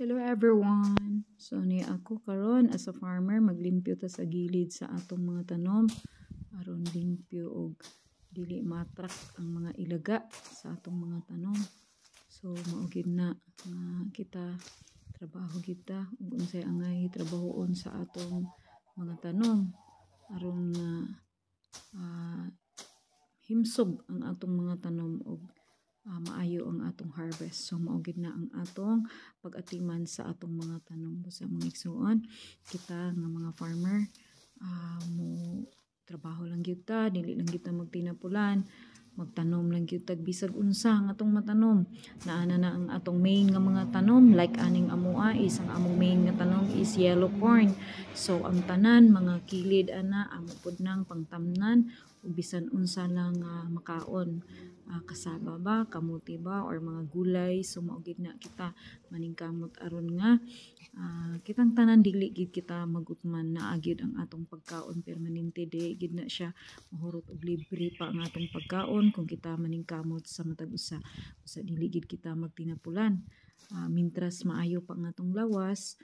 Hello everyone! So ni ako karon as a farmer, maglimpyo ta sa gilid sa atong mga tanom aron limpyo og dili ma-attract ang mga ilaga sa atong mga tanom. So mao gyud na nga kita trabaho kita ug unsay angay trabahoon sa atong mga tanom aron nga himsog ang atong mga tanom og maayo ang atong harvest. So mao gyud na ang atong pag-atiman sa atong mga tanom. Sa mga igsuon, kita nga mga farmer, mo trabaho lang gyud ta, dili lang gyud ta magtinapulan, magtanom lang gyud tag bisag unsa ang atong matanom. Naa na na ang atong main nga mga tanom, like aning amoa is ang among main nga tanom is yellow corn. So ang tanan mga kilid ana amo pud nang pangtamnan ug bisan unsa lang makaon, kasaba ba, kamuti ba, or mga gulay. So mao gyud na kita maningkamot aron nga kitang tanan dili gyud kita magutman, naa gyud ang atong pagkaon permanente, di gyud na siya mahurot og libre pa ang atong pagkaon kung kita maningkamot sa matag usa. Usa dili gyud kita magtinapulan. Mintras maayo pa ang atong lawas,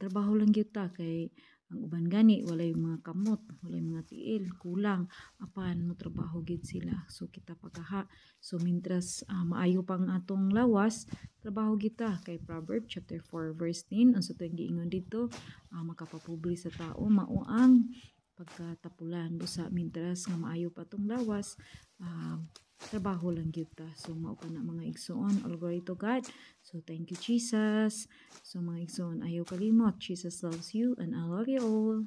trabaho lang gyud ta kay ang uban gani walay mga kamot, walay mga tiil, kulang apan mo trabaho gyud sila. So kita pakaha. So mintras maayo pa ang atong lawas, trabaho kita kay Proverb chapter 4 verse 10, unsa to giingon dito, makapapobre sa tao mao ang pagkatapulan. Busa mintras nga maayo pa tong lawas, trabaho lang gyud ta. So mao pa na, mga igsuon, all glory to God. So thank you, Jesus. So mga igsuon, ayaw kalimot, Jesus loves you and I love you all.